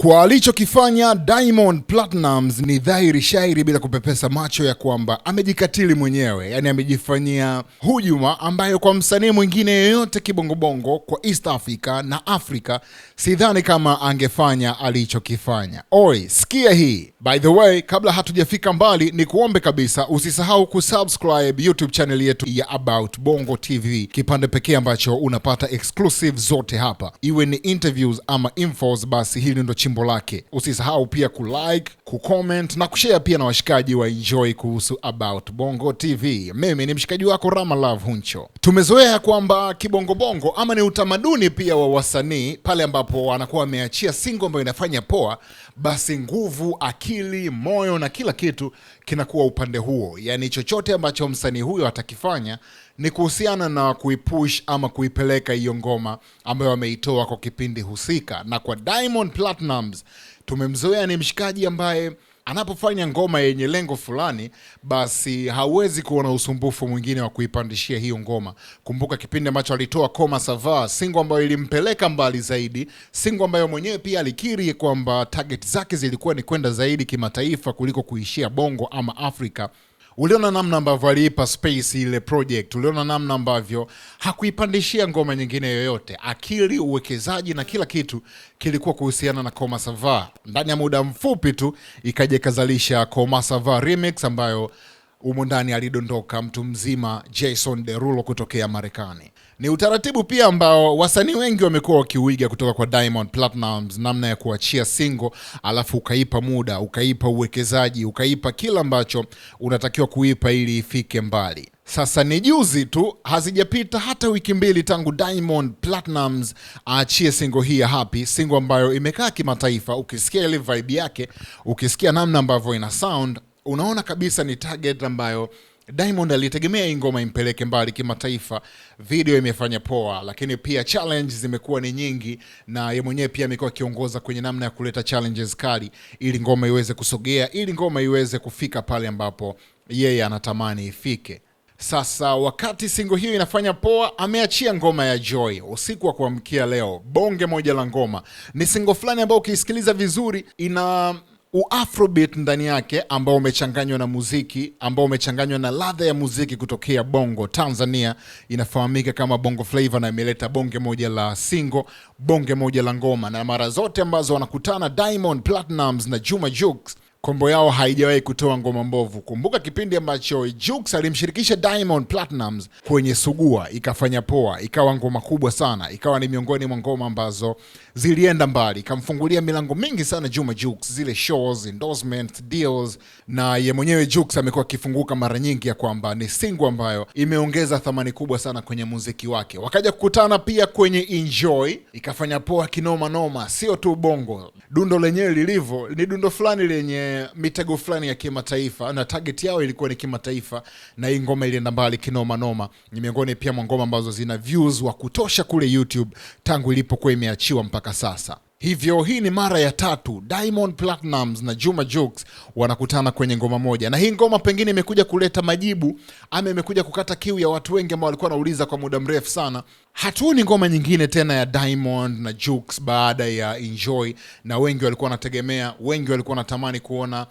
Kwa alichokifanya Diamond Platnumz ni dhahiri shairi bila kupepesa macho ya kwamba amejikatili mwenyewe, yani amejifanyia hujuma ambayo kwa msanii mwingine yoyote kibongobongo kwa East Africa na Afrika sidhani kama angefanya alichokifanya. Oi, sikia hii. By the way, kabla hatujafika mbali, ni kuombe kabisa usisahau kusubscribe YouTube channel yetu ya About Bongo TV, kipande pekee ambacho unapata exclusive zote hapa, iwe ni interviews ama infos, basi hili ndo chimbo lake. Usisahau pia kulike, kucomment na kushare pia na washikaji wa enjoy kuhusu About Bongo TV. Mimi ni mshikaji wako Rama Love Huncho. Tumezoea kwamba kibongobongo ama ni utamaduni pia wa wasanii, pale ambapo wanakuwa wameachia single ambayo inafanya poa, basi nguvu, akili, moyo na kila kitu kinakuwa upande huo. Yaani chochote ambacho msanii huyo atakifanya ni kuhusiana na kuipush ama kuipeleka hiyo ngoma ambayo ameitoa kwa kipindi husika. Na kwa Diamond Platnumz tumemzoea ni mshikaji ambaye anapofanya ngoma yenye lengo fulani, basi hauwezi kuona usumbufu mwingine wa kuipandishia hiyo ngoma. Kumbuka kipindi ambacho alitoa Koma Sava, single ambayo ilimpeleka mbali zaidi, single ambayo mwenyewe pia alikiri kwamba target zake zilikuwa ni kwenda zaidi kimataifa kuliko kuishia Bongo ama Afrika. Uliona namna ambavyo aliipa space ile project, uliona namna ambavyo hakuipandishia ngoma nyingine yoyote. Akili, uwekezaji na kila kitu kilikuwa kuhusiana na Koma Sava. Ndani ya muda mfupi tu ikaja ikazalisha Koma Sava remix ambayo humo ndani alidondoka mtu mzima Jason Derulo kutokea Marekani. Ni utaratibu pia ambao wasanii wengi wamekuwa wakiuiga kutoka kwa Diamond Platnumz, namna ya kuachia single alafu ukaipa muda, ukaipa uwekezaji, ukaipa kila ambacho unatakiwa kuipa ili ifike mbali. Sasa ni juzi tu, hazijapita hata wiki mbili tangu Diamond Platnumz aachie single hii ya Happy, single ambayo imekaa kimataifa. Ukisikia ile vibe yake, ukisikia namna ambavyo ina sound, unaona kabisa ni target ambayo Diamond alitegemea hii ngoma impeleke mbali kimataifa. Video imefanya poa, lakini pia challenge zimekuwa ni nyingi, na ye mwenyewe pia amekuwa akiongoza kwenye namna ya kuleta challenges kali ili ngoma iweze kusogea, ili ngoma iweze kufika pale ambapo yeye anatamani ifike. Sasa wakati single hiyo inafanya poa, ameachia ngoma ya Joy usiku wa kuamkia leo, bonge moja la ngoma. Ni single fulani ambayo ukiisikiliza vizuri ina uafrobeat ndani yake ambao umechanganywa na muziki ambao umechanganywa na ladha ya muziki kutokea Bongo Tanzania, inafahamika kama Bongo Flava, na imeleta bonge moja la single, bonge moja la ngoma. Na mara zote ambazo wanakutana Diamond Platnumz na Juma Jux, kombo yao haijawahi kutoa ngoma mbovu. Kumbuka kipindi ambacho Jux alimshirikisha Diamond Platnumz kwenye Sugua, ikafanya poa, ikawa ngoma kubwa sana, ikawa ni miongoni mwa ngoma ambazo zilienda mbali, ikamfungulia milango mingi sana Juma Jux, zile shows, endorsement deals, na ye mwenyewe Jux amekuwa akifunguka mara nyingi ya kwamba ni single ambayo imeongeza thamani kubwa sana kwenye muziki wake. Wakaja kukutana pia kwenye Enjoy, ikafanya poa kinoma noma, sio tu Bongo. Dundo lenyewe lilivyo ni dundo fulani lenye mitego fulani ya kimataifa na target yao ilikuwa ni kimataifa, na hii ngoma ilienda mbali kinoma noma. Ni miongoni pia mwa ngoma ambazo zina views wa kutosha kule YouTube tangu ilipokuwa imeachiwa mpaka sasa. Hivyo hii ni mara ya tatu Diamond Platnumz na Juma Jux wanakutana kwenye ngoma moja, na hii ngoma pengine imekuja kuleta majibu ama imekuja kukata kiu ya watu wengi ambao walikuwa wanauliza kwa muda mrefu sana. Hatuoni ngoma nyingine tena ya Diamond na Jux baada ya Enjoy, na wengi walikuwa wanategemea, wengi walikuwa wanatamani kuona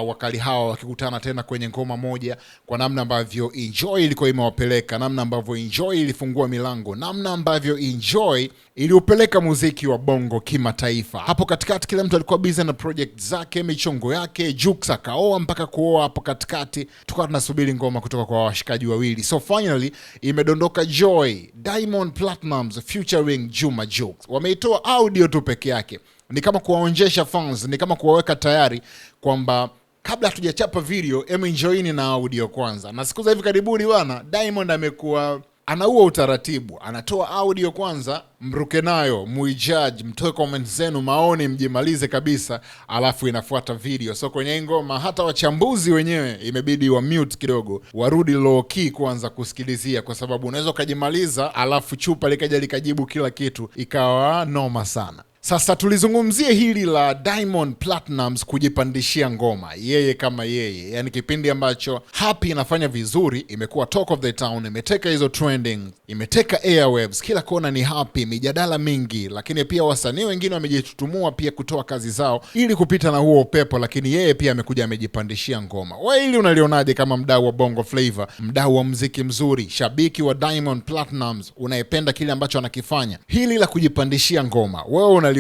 wakali hawa wakikutana tena kwenye ngoma moja, kwa namna ambavyo Enjoy ilikuwa imewapeleka, namna ambavyo Enjoy ilifungua milango, namna ambavyo Enjoy iliupeleka muziki wa Bongo kimataifa. Hapo katikati kila mtu alikuwa busy na project zake, michongo yake. Jux akaoa mpaka kuoa hapo katikati, tukawa tunasubiri ngoma kutoka kwa washikaji wawili. So finally imedondoka Joy, Diamond Platnumz featuring Juma Jux. Wameitoa audio tu peke yake, ni kama kuwaonjesha fans, ni kama kuwaweka tayari kwamba kabla hatujachapa video, em, enjoyini na audio kwanza. Na siku za hivi karibuni bwana, Diamond amekuwa anaua utaratibu, anatoa audio kwanza, mruke nayo, muijudge, mtoe comment zenu, maoni, mjimalize kabisa, alafu inafuata video. So kwenye hii ngoma hata wachambuzi wenyewe imebidi wa mute kidogo, warudi low key kwanza kusikilizia, kwa sababu unaweza ukajimaliza alafu chupa likaja likajibu kila kitu, ikawa noma sana. Sasa tulizungumzie hili la Diamond Platnumz kujipandishia ngoma yeye kama yeye, yani kipindi ambacho Happy inafanya vizuri, imekuwa talk of the town, imeteka hizo trending, imeteka airwaves, kila kona ni Happy, mijadala mingi, lakini pia wasanii wengine wamejitutumua pia kutoa kazi zao ili kupita na huo upepo, lakini yeye pia amekuja amejipandishia ngoma. Wewe hili unalionaje kama mdau wa Bongo Flava, mdau wa mziki mzuri, shabiki wa Diamond Platnumz, unayependa kile ambacho anakifanya? Hili la kujipandishia ngoma, wewe unalionaje?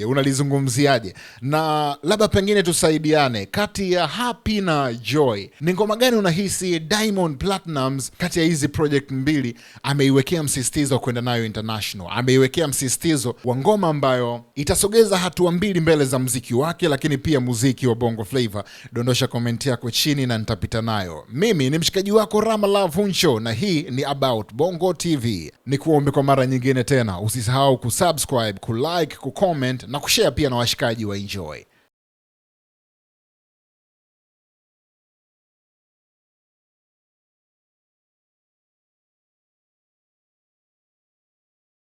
Unalizungumziaje? Na labda pengine tusaidiane, kati ya Happy na Joy, ni ngoma gani unahisi Diamond Platnumz kati ya hizi project mbili ameiwekea msisitizo wa kwenda nayo international, ameiwekea msisitizo wa ngoma ambayo itasogeza hatua mbili mbele za mziki wake, lakini pia muziki wa Bongo Flava? Dondosha komenti yako chini na nitapita nayo. Mimi ni mshikaji wako Rama Love Huncho na hii ni About Bongo TV. Ni kuombe kwa mara nyingine tena, usisahau kusubscribe, kulike, kucomment na kushare pia na washikaji wa enjoy.